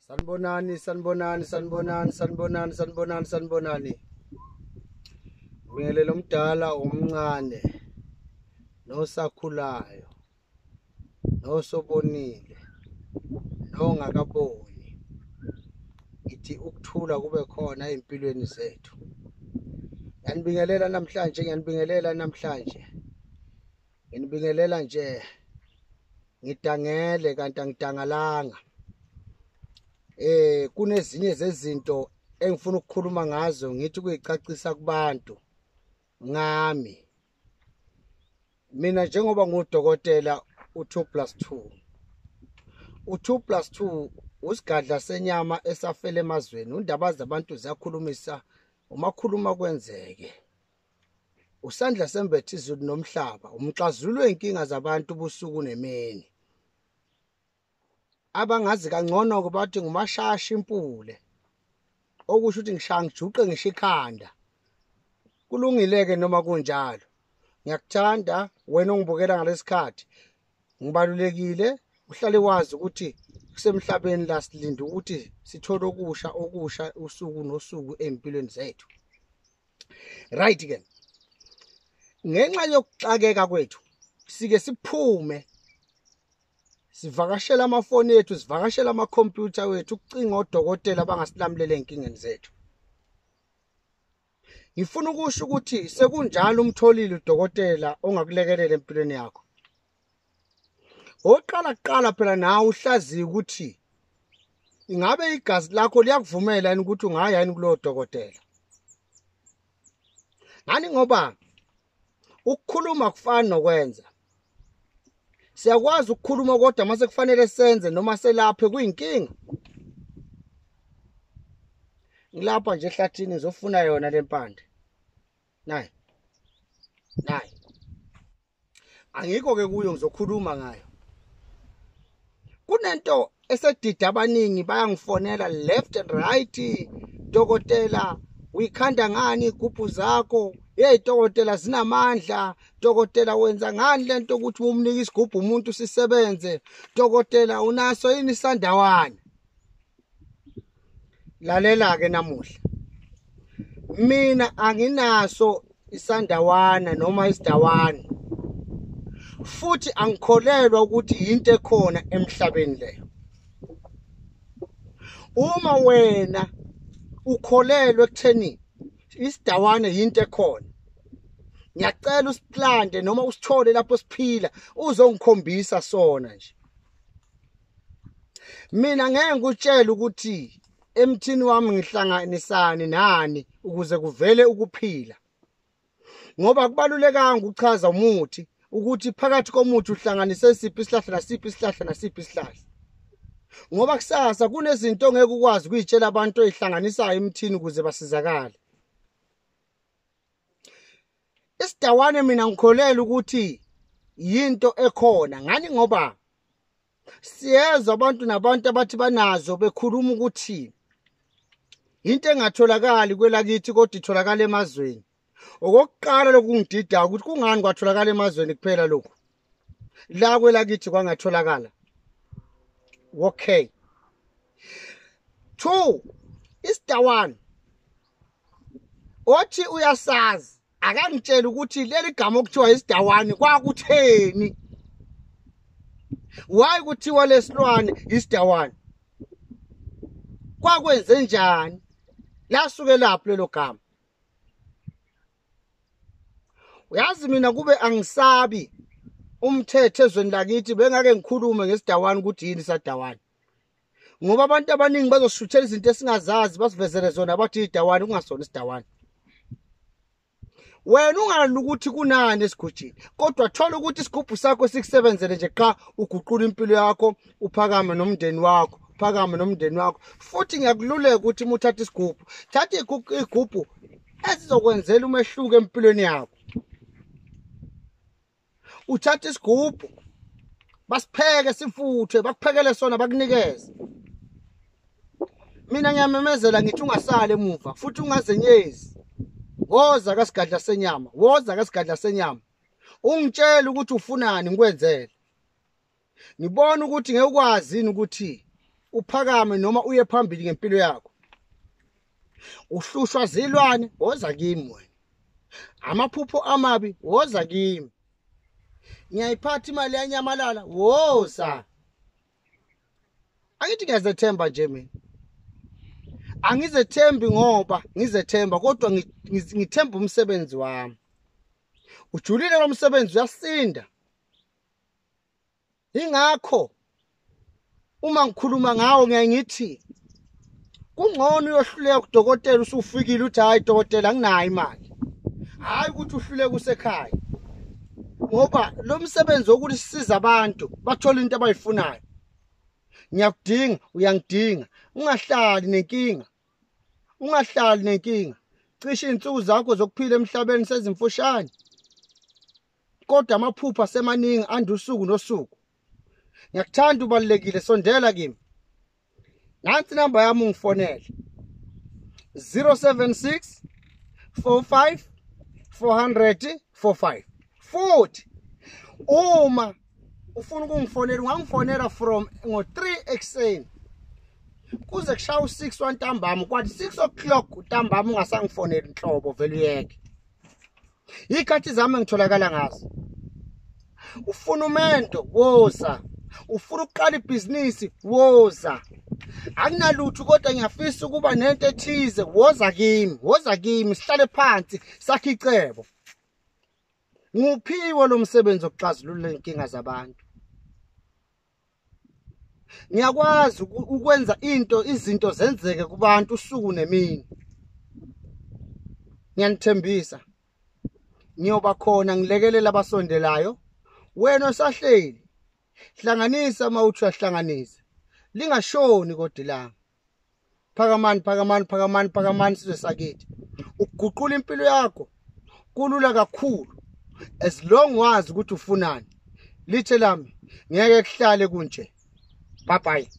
Sanibonani, sanibonani, sanibonani, sanibonani, sanibonani, sanibonani. Ngibingelela omdala, omncane, nosakhulayo, nosobonile, nongakaboni. Ngithi ukuthula kube khona ey'mpilweni zethu. Ngiyanibingelela namhlanje, ngiyanibingelela namhlanje. Nginibingelela nje ngidangele kanti angidangalanga. Kunezinye zezinto engifuna ukukhuluma ngazo, ngithi kuyicacisa kubantu ngami. Mina njengoba ngudokotela u2 + 2. U2 + 2 usigadla senyama esafele emazweni. Undaba zabantu ziyakhulumisa, uma khuluma kwenzeke. Usandla sembethe izulu nomhlaba, umxazululo wezinkinga zabantu ubusuku nemini. Abangazi kangcono ke bathi ngumashasha impule, okusho ukuthi ngishaya ngijuqe ngisho ikhanda. Kulungile ke noma kunjalo. Ngiyakuthanda wena ongibukela ngalesikhathi. Ngibalulekile uhlale wazi ukuthi kusemhlabeni la silinda ukuthi sithole okusha okusha usuku nosuku empilweni zethu. Right ke. Ngenxa yokuxakeka kwethu sike siphume sivakashela amafoni ethu, sivakashela amakhompyutha wethu ukucinga odokotela abangasilamulela ey'nkingeni zethu. Ngifuna ukusho ukuthi sekunjalo umtholile udokotela ongakulekelela empilweni yakho. Oqala kuqala phela nawe uhlaziye ukuthi ingabe igazi lakho liyakuvumela yini ukuthi ungaya yini kulowo dokotela. Ngani ngoba ukukhuluma kufana nokwenza. Siyakwazi ukukhuluma kodwa mase kufanele senze noma selaphe kuyinkinga. Ngilapha nje ehlathini ngizofuna yona lempande. Nayi. Nayi. Angikho ke kuyo, ngizokhuluma ngayo. Kunento esedida abaningi, bayangifonela left and right. Dokotela, uyikhanda ngani igubhu zakho? Hey dokotela, zinamandla. Dokotela, wenza ngani lento ukuthi umnike isigubhu umuntu sisebenze? Dokotela, unaso yini isandawana? Lalela ke namuhla. Mina anginaso isandawana noma isidawana. Futhi angikholelwa ukuthi into ekhona emhlabeni leyo. Uma wena ukholelwa ekutheni isidawana into ekhona, ngiyacela usiplante noma usithole lapho siphila uzongikhombisa sona nje. Mina ngeke ngikutshele ukuthi emthini wami ngihlanganisani nani ukuze kuvele ukuphila, ngoba kubalulekanga ukuchaza umuthi ukuthi phakathi komuthi uhlanganise siphi isihlahla nasiphi isihlahla nasiphi isihlahla, ngoba kusasa kunezinto ongeke ukwazi ukuyitshela abantu oyihlanganisayo emthini ukuze basizakale. Isidawane mina ngikholelwa ukuthi yinto ekhona. Ngani ngoba siyezwa abantu nabantu abathi banazo bekhuluma ukuthi into engatholakali kwelakithi kodwa itholakala emazweni. Okokuqala lokungidida ukuthi kungani kwatholakala emazweni kuphela lokhu, la kwelakithi kwangatholakala. Okay. 2, isidawane othi uyasazi akangitshela ukuthi leli gama okuthiwa isidawane kwakutheni. Why kuthiwa lesilwane isidawane? Kwakwenze njani? Lasuke lapho lelo gama. Uyazi mina kube angisabi umthetho ezweni lakithi bengake ngikhulume ngesidawane ukuthi yini isadawane, ngoba abantu abaningi bazoshuthela izinto esingazazi basivezele zona bathi idawane kungasona isidawane. Wena ungalali ukuthi kunani esigujini, kodwa thola ukuthi isigubhu sakho sikusebenzele nje qha, uguqula impilo yakho, uphakame nomndeni wakho, uphakame nomndeni wakho. Futhi ngiyakululeka ukuthi uma uthatha isigubhu, thatha igubhu esizokwenzela umehluko empilweni yakho. Uthatha isigubhu basipheke sifuthwe, bakuphekele sona bakunikeze. Mina ngiyamemezela ngithi ungasali emuva futhi ungazenyezi. Woza kasigadla senyama, woza kasigadla senyama. Ungitshela ukuthi ufunani ngikwenzele. Ngibona ukuthi ngeke ukwazi yini ukuthi uphakame noma uye phambili ngempilo yakho. Uhlushwa zilwane, woza kimi wena. Amaphupho amabi, woza kimi. Ngiyayiphatha imali yanyamalala, woza. Angithi ngiyazethemba nje mina. Angizethembi ngoba ngizethemba, kodwa ngithemba umsebenzi wami. Ujulile lo msebenzi, uyasinda. Ingakho uma ngikhuluma ngawo ngiyaye ngithi kungcono uyohluleka kudokotela usufikile uthi hayi dokotela anginayo imali, hayi ukuthi uhluleke usekhaya, ngoba lo msebenzi wokuthi sisize abantu bathole into abayifunayo. Ngiyakudinga, uyangidinga. Ungahlali nenkinga, ungahlali nenkinga. Cishe iy'nsuku zakho zokuphila emhlabeni sezimfushane, kodwa amaphupho asemaningi anda usuku nosuku. Ngiyakuthanda, ubalulekile, sondela kimi. Nansi inamba yami, ungifonele 076 45 400 45. Futhi uma ufuna ukungifonela ungangifonela from ngo-3 ekuseni kuze kushaya u-6 wantambama. Kwathi 6 o'clock ntambama ungasangifoneli nhlobo, vele uyeke. Iy'khathi zami engitholakala ngazo. Ufuna umendo, woza. Ufuna ukuqala ibhizinisi, woza. Akunalutho kodwa ngiyafisa ukuba nento ethize, woza kimi, woza kimi, sihlale phansi sakhe icebo. Nguphiwe lo msebenzi wokuxazulula inkinga zabantu. Ngiyakwazi ukwenza into, izinto zenzeke kubantu usuku nemini. Ngiyanithembisa, ngiyoba khona ngilekelela abasondelayo. Wena osahleli, hlanganisa uma uthi uyahlanganisa, lingashoni kodwa ilanga. Phakamani, phakamani, phakamani, phakamani sizwe sakithi. Ukuguqula impilo yakho kulula kakhulu as long wazi ukuthi ufunani. Lithe lami ngeke kuhlale kunje. Bye bye.